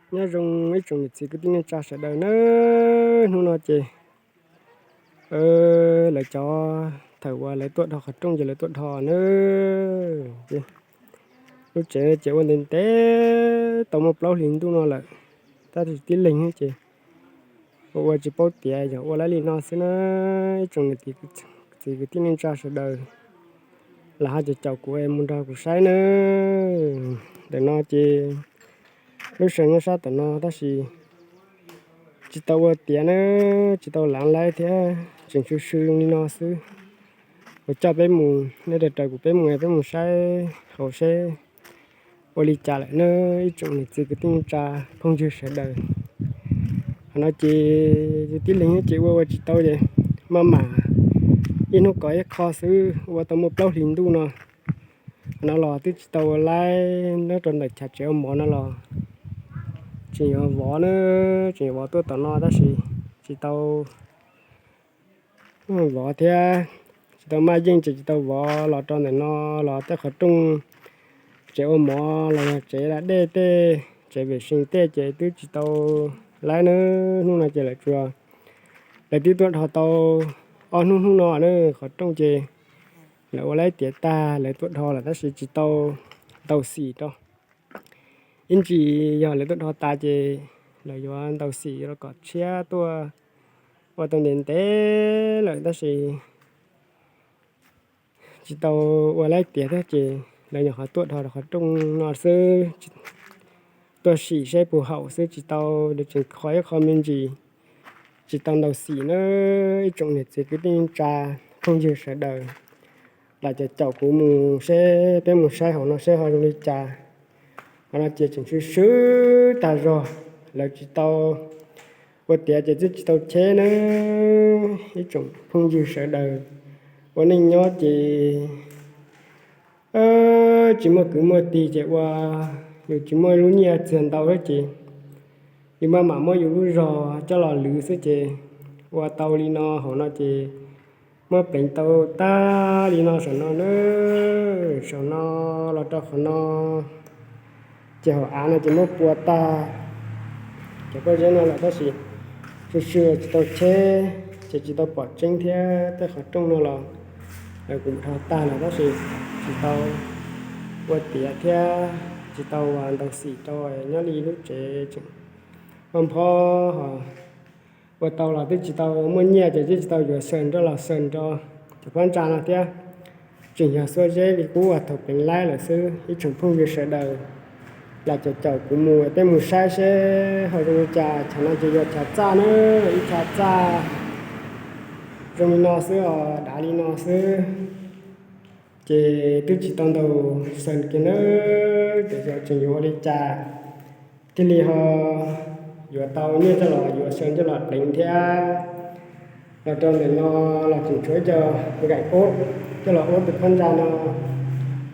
Nyob zoo ib tsoom niam txiv kwv tij neej tsa sawv daws na, hnub no ces lawv cov thaum uas lawv tuaj dhos qhov rooj ces lawv tuaj dhos na. Lub tsev ces ua ntev ntev tau muaj plaub hlis ntuj no lawm, tab sis tib leeg ces ua ua tsis paub tiav, yog ua laib li no xwb na. Ib tsoom niam txiv kwv tij neej tsa sawv daws, lam ho caum caum kuv es mus nrog kuv saib na. Ntawm no ces lub sij hawm nyob sab tom no tab sis tsis tau ua tiav na, tsis tau lav laib thiab, tseem swm swm li no xwb. Kuv coj peb mus, nej raws raws kuv peb mus, peb mus saib hauv seb ua li cas lawm na, ib tsoom niam txiv kwv tij neej tsa phooj ywg sawv daws. Qhov no ces tib leeg ces ua ua tsis tau ces maj mam ib hnub kov ib qho xwb, ua tau muaj plaub hlis ntuj no. Qhov no los twb tsis tau ua laib, nyob rau ntawm chav tsev ua mov no los tseem yuav vov na, tseem yuav vov tuaj tom no tab sis tsis tau vov thiab, tsis tau maj yeej ces tsis tau vov los rau ntawm no los tej qhov rooj tsev ua mov los yog tsev la dej tej, tsev vem sees tej ces twb tsis tau laib na. Hnub no ces lawv tsuas, lawv twb tuaj dhos tau ob hnub hnub no na, qhov rooj ces lawv ua laib tiav tag lawv tuaj dhos lawm tab sis tsis tau ntaus xim rau. Ib ntsis yog lawv tuaj dhos tas ces lawv yuav ntaus xim yuav los kom tshiab tuaj ua tau ntev ntev lawm tab sis tsis tau ua laib tiav thiab ces lawv nyuam qhuav tuaj dhos rau qhov rooj no xwb, tuaj sim seb puas haum xwb, tsis tau, lawv tseem qhov ib qho me ntsis, tsis tau ntaus xim na. Ib tsoom niam txiv kwv tij neej tsa phooj ywg sawv daws, lam caum caum kuv mus seb peb mus saib hauv no seb ho zoo li cas. Qhov no ces tseem swb swb tag zog, lawv tsis tau ua tiav ces twb tsis tau cheb na. Ib tsoom phooj ywg sawv daws, ua neej nyob ces tsis muaj kwv muaj tij ces ua, yus tsis muaj lub nyiaj txiag ntau thiab ces yus maj mam muab yus lub zog coj los lwv xwb ces ua tau li no. Hauv no ces muab pleev tau tag li no saum no na, saum no los rau qhov no ces hauv av no ces muab pua tag cov pob zeb no lawm tab sis swb swb tsis tau cheb ces tsis tau pom tseeb thiab. Tej qhov rooj no los lawv kuj dhos tag lawm tab sis tsis tau ua tiav thiab tsis tau ntaus xim rau, nyob li lub tsev tseem phob phob ho ua tau los twb tsis tau muaj nyiaj ces twb tsis tau yuav xees rau los xees rau cov phab ntsa no thiab. Tseem yog xuab zeb li qub uas thaum pleev laib lawm xwb. Ib tsoom phooj ywg sawv daws, lam caum caum kuv mus peb mus saib seb ho zoo li cas. Chav no ces yog chav txaj na, ib chav txaj zoo li no xwb os, dav li no xwb. Ces twb tsis tau ntaus xees kiag na, ces tseem yuav ua li cas thiaj li ho yuav tau nyiaj coj los yuav xees coj los pleev thiab. Los rau ntawm no los tseem tshuav ib co nkaim ub coj los ua tus phab ntsa no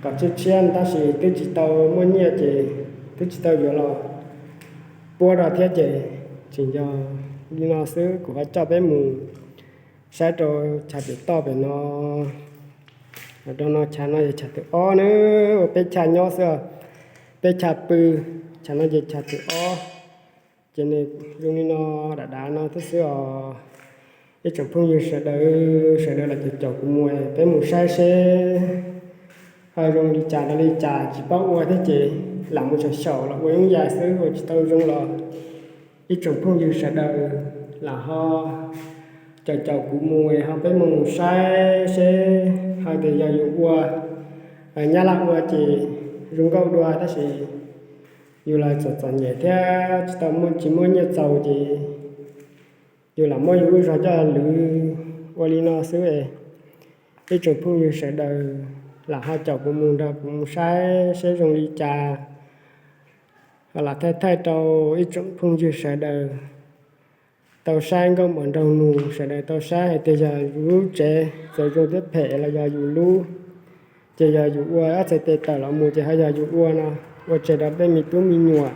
kom tshiab tshiab tab sis twb tsis tau muaj nyiaj ces twb tsis tau yuav los puab rau thiab ces tseem yog li no xwb. Kuv ho coj peb mus saib rau chav pem toj pem no. Rau no chav no yog chav thib ob na, ua peb chav nyob xwb os, peb chav pw. Chav no ces chav thib ob, ces nws zoo li no, dav dav no thiab xwb os. Ib tsoom phooj ywg sawv daws, sawv daws los caum caum kuv mus peb mus saib seb ho zoo li cas rau li cas, tsis paub ua thiab ces lam mus xyaum xyaum los ua yooj yim xwb ua tsis tau zoo los ib tsoom phooj ywg sawv daws lam ho caum caum kuv mus ho peb mus saib seb ho tias yog yus ua nyab laj ua ces zoo nkauj dua tab sis yus los txom txom nyem thiab tsis tau muaj, tsis muaj nyiaj txaus ces yus lam muab yus lub zog coj lwv ua li no xwb. Ib tsoom phooj ywg sawv daws lam ho caum kuv mus nrog kuv mus saib seb zoo li cas. Lam thaij thaij rau ib tsoom phooj ywg sawv daws tau saib nkauj mos nraug nus, sawv daws tau saib hais tias yog yus lub tsev txawm zoo thiab phem los yog yus lub, ces yog yus ua ob txhais tes tawm los mus ces ho yog yus ua no, ua tseg rau tej me tub me nyuam.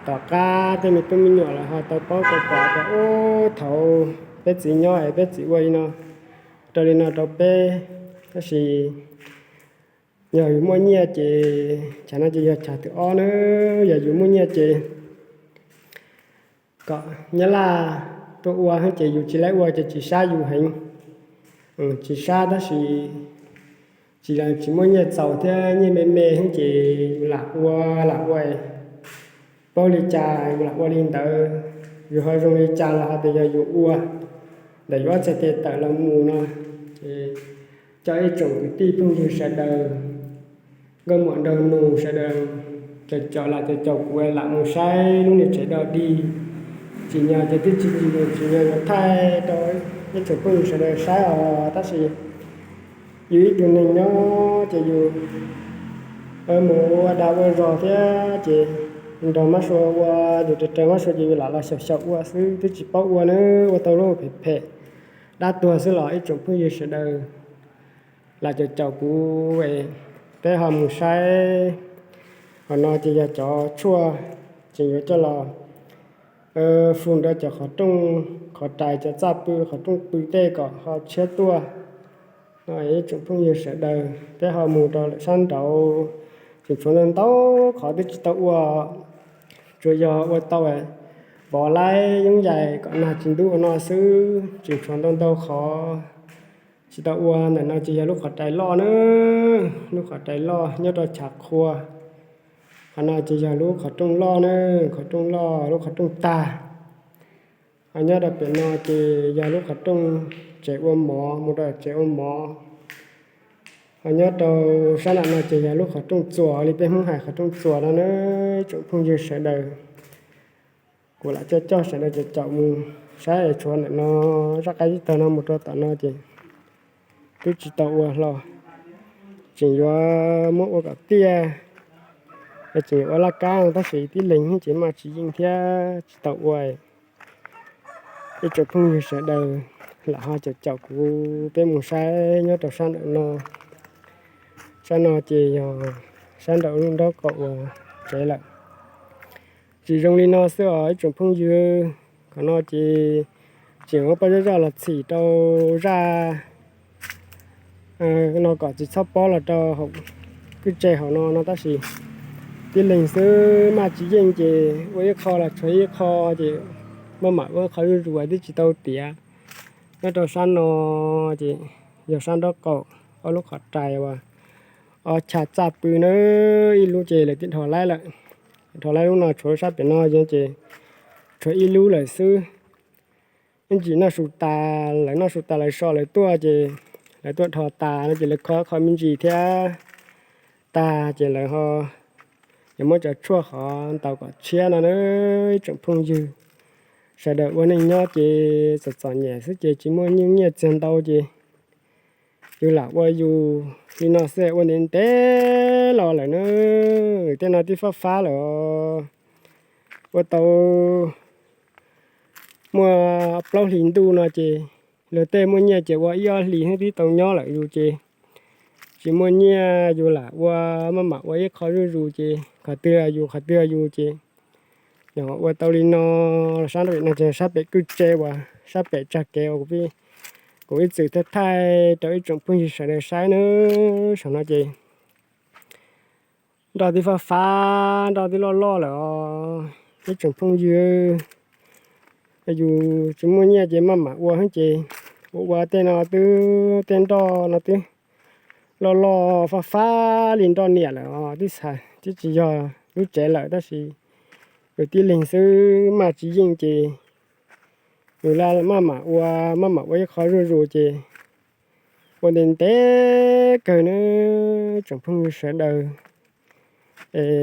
Tom qab tej me tub me nyuam los ho tau paub tau pom tias ub thaum peb txiv nyob es peb txiv ua li no rau li no rau peb. Tab sis yog yus muaj nyiaj ces chav no ces yog chav thib ob na, yog yus muaj nyiaj ces kom nyab laj tuaj ua xwb ces yus tsis laib ua ces tsis sab yus heev. Tsis sab tab sis tsis, tsis muaj nyiaj txaus thiab nyiaj me me xwb ces yus lam ua lam ua, paub li cas yus lam ua li ntawd. Yus ho zoo li cas los ho tias yog yus ua ntawm yus ob txhais tes tawm los mus no. Ces coj ib tsoom kwv tij phooj ywg sawv daws, nkauj muam nraug nus sawv daws, caum caum lam caum caum kuv lam mus saib lub niag tsev dog dig. Tsim nyog ces twb tsis tsim nyog, tsim nyog yuav thaij rau ib tsoom phooj ywg sawv daws saib os, tab sis yus ib tug neeg nyob ces yus mus ua dag ua zog thiab ces nrog mab sua ua, yus raws raws mab sua ces yus lam los xyaum xyaum ua xwb twb tsis paub ua na, ua tau lub phem phem dab tuag xwb los ib tsoom phooj ywg sawv daws lam caum caum kuv es peb ho mus saib. Qhov no ces yog cov tshuaj tseem yuav coj los fus rau cov qhov rooj qhov rais, cov txaj pw qhov rooj pw tej kom ho tshiab tuaj no. Ib tsoom phooj ywg sawv daws peb ho mus rau lawm sab nraud, tseem tshuav ntau ntau qhov twb tsis tau ua, tsuas yog ua tau pov laib yooj yais kom nag tsis ntub ua no xwb, tseem tshuav ntau ntau qhov tsis tau ua. Ntawm no ces yog lub qhov rais loj na, lub qhov rais loj nyob rau chav qhua. Qhov no ces yog lub qhov rooj loj na, qhov rooj loj, lub qhov rooj tag. Ho nyob rau pem no ces yog lub qhov rooj tsev ua mov, mus rau tsev ua mov. Ho nyob rau sab nram no ces yog lub qhov rooj txuas li peb Hmoob hais qhov rooj txuas no na. Ib tsoom phooj ywg sawv daws, kuv lam coj coj sawv daws caum caum mus saib es tshuav ntawm no, zaj qab zib tog no mus rau tom no ces twb tsis tau ua hlo, tseem yuav muab ua kom tiaj, tseem yuav ua laj kab tab sis tib leeg ces maj tsis yeej thiab tsis tau ua. Ib tsoom phooj ywg sawv daws lam ho caum caum kuv peb mus saib nyob rau sab nraum no. Sab no ces yog sab nraum lub nraub qaum uas tsev lawm. Tsis zoo li no xwb os ib tsoom phooj ywg. Qhov no ces tseem muab paj zaj zaj los txhim rau zaj no kom tsis txhob pob los rau hauv kwj tse hauv no no tab sis tib leeg xwb maj tsis yeej ces ua ib qho los tshuav ib qho ces maj mam ua ib qho zuj zus twb tsis tau tiav. Nyob rau sab no ces yog sab nraub qaum, ob lub qhov rais uas ob chav txaj pw na, ib lub ces lawv twb dhos laib lawm. Dhos laib lub no tshuav lub sab pem no ces tshuav ib lub lawm xwb. Ib ntsis noj su tas, lawv noj su tas lawv so lawv tuaj ces lawv tuaj dhos tas no ces lawv kho qho me ntsis thiab tag ces lawv ho yuav muab cov tshuaj qhov ntaus kom tshiab no na. Ib tsoom phooj ywg sawv daws ua neej nyob ces txom txom nyem xwb ces tsis muaj nyiaj txiag ntau ces yus lam ua yus li no xwb ua ntev ntev los lawm na. Tej no twb fab fab lawm os. Ua tau muaj plaub hlis ntuj no ces luag tej muaj nyiaj ces ua ib ob hlis xwb twb tau nyob lawm yus ces tsis muaj nyiaj yus lam ua maj mam ua ib qho zuj zus ces qhov twg yus qhov twg yus ces yog ua tau li no los sab nraum no ces sab pem kwj tse uas sab pem tsag kev uas kuv ib txwm thaij thaij rau ib tsoom phooj ywg sawv daws saib na. Saum no ces nroj twb fab fab, nroj twb loj loj lawm os ib tsoom phooj ywg. Yus tsis muaj nyiaj ces maj mam ua xwb ces ua ua tej no twb, tej nroj no twb loj loj fab fab li nroj niam lawm os. Twb tsis yog lub tsev lawm tab sis yus tib leeg xwb maj tsis yeej ces yus maj mam ua, maj mam ua ib qho zuj zus ces ua ntev ntev kawg na. Tsoom phooj ywg sawv daws,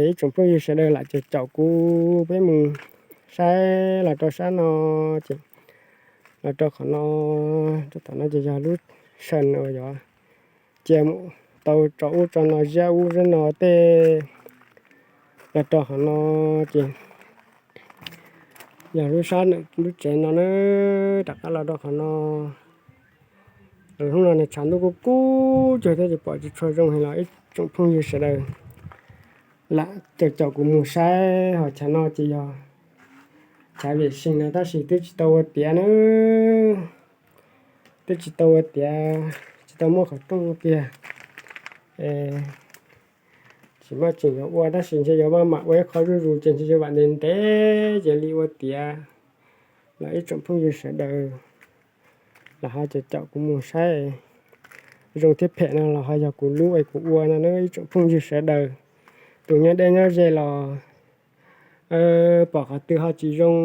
ib tsoom phooj ywg sawv daws lam caum caum kuv peb mus saib los rau sab no ces los rau qhov no, rau tom no ces yog lub sij uas yog cia mus tau tso ub tso no ziab ub ziab no tej, los rau qhov no ces yog lub sab nws lub tsev no na. Rov qab los rau qhov no, hnub no nws tshav ntuj kuj kub cuag thiab ces pom tsis tshua zoo heev los ib tsoom phooj ywg sawv daws lam caum caum kuv mus saib. Ho chav no ces yog chav vim si no tab sis twb tsis tau ua tiav na, twb tsis tau ua tiav, tsis tau muab qhov rooj kiag. Tsis muaj tseem yuav ua tab sis ntshe yuav maj mam ua ib qho zuj zus ces ntshe yuav vam ntev ntev ces li ua tiav. los ib tsoom phooj ywg sawv daws los ho caum caum kuv mus saib zoo thiab phem no los ho yog kuv lub es kuv ua no na ib tsoom phooj ywg sawv daws. Tus nyob deb nyob ze los pom qhov twg ho tsis zoo,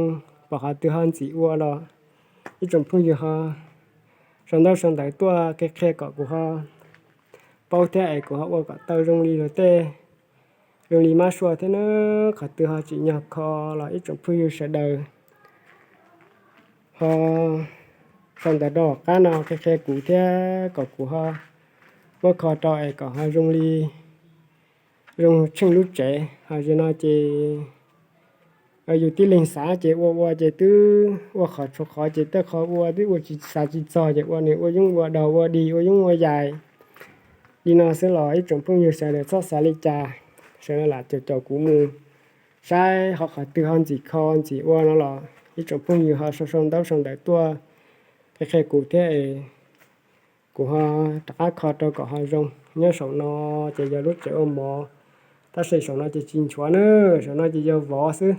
pom qhov twg ho ntxim ua los ib tsoom phooj ywg ho sau ntaub sau ntawv tuaj qhia qhia kom kuv ho paub thiab es kuv ho ua kom tau zoo li luag tej, zoo li mab sua thiab na. Qhov twg ho tsim nyog kho los ib tsoom phooj ywg sawv daws ho sau ntawv rau hauv qab no qhia qhia kuv thiab kom kuv ho muab kho rau es kom ho zoo li, zoo tsheej lub tsev. Ho zaum no ces yus tib leeg xav ces ua ua ces twb ua qhov tshuav qhov ces tej qhov ua twb ua tsis xav tsis txog ces ua nws ua yeeb ua daug ua dig ua yeeb ua yaig li no xwb los ib tsoom phooj ywg sawv daws txhob xav li cas, sawv daws lam caum caum kuv mus saib ho qhov twg ho ntxim kho ntxim ua no los ib tsoom phooj ywg ho sau sau ntaub sau ntawv tuaj qhia qhia kuv thiab es kuv ho rov qab kho rau kom ho zoo. Nyob saum no ces yog lub tsev ua mov, tab sis saum no ces tsis nchuav na, saum no ces yog vov xwb.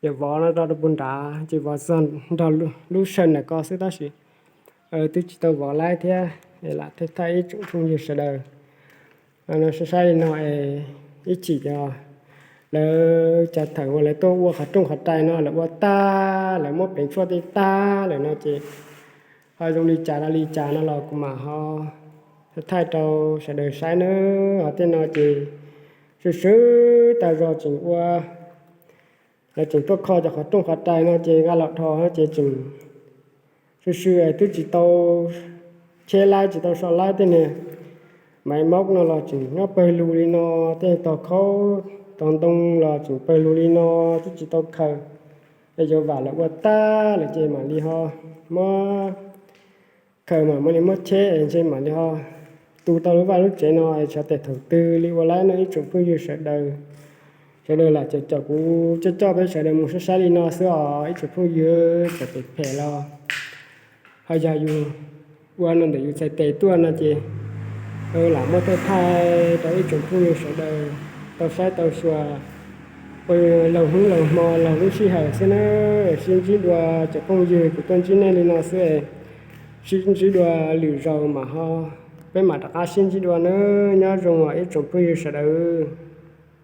Yog vov no rau rau puag nrad ces vov txog nrog lub sawm ntawm ko xwb tab sis twb tsis tau vov laib thiab. Lam thaij thaij ib tsoom phooj ywg sawv daws no saib saib li no es ib chim ces lawv cov thawm uas lawv tuaj ua qhov rooj qhov rais no lawv ua tag, lawv muab pleev tshuaj tej tag lawm no ces ho zoo li cas rau li cas no los kuv mam ho thaij rau sawv daws saib nawb. Ho tej no ces swb swb tas zog tseem ua, lawv tseem tuaj kho cov qhov rooj qhov rais no ces nqa los dhos no ces tseem swb swb twb tsis tau cheb laib tsis tau so laib tej niag maiv mob no los tseem nyob pawg lug li no, tej tog khaub tog ntoo los tseem pawg lug li no twb tsis tau khaws. Es yuav vam lawv ua tag lawm ces mam li ho muab khaws mam mam li muab cheb es ntshe mam li ho tu tau lub vaj lub tsev no es tsam tes thaum twg li ua laib no ib tsoom phooj ywg sawv daws. Sawv daws lam caum caum kuv coj coj peb sawv daws mus saib saib li no xwb os ib tsoom phooj ywg, tsam tes phem los ho yog yus ua no ntawm yus txhais tes tuaj no ces lam muab thaij thaij rau ib tsoom phooj ywg sawv daws tau saib tau xyuas ua laug hnub laug hmo laug lub sij hawm xwb na. Sib ntsib dua cov phooj ywg, kuv tuaj ntsib nej li no xwb, sib ntsib dua lwm zaus mam ho, peb mam rov qab sib ntsib dua nawb. Nyob zoo os ib tsoom phooj ywg sawv daws.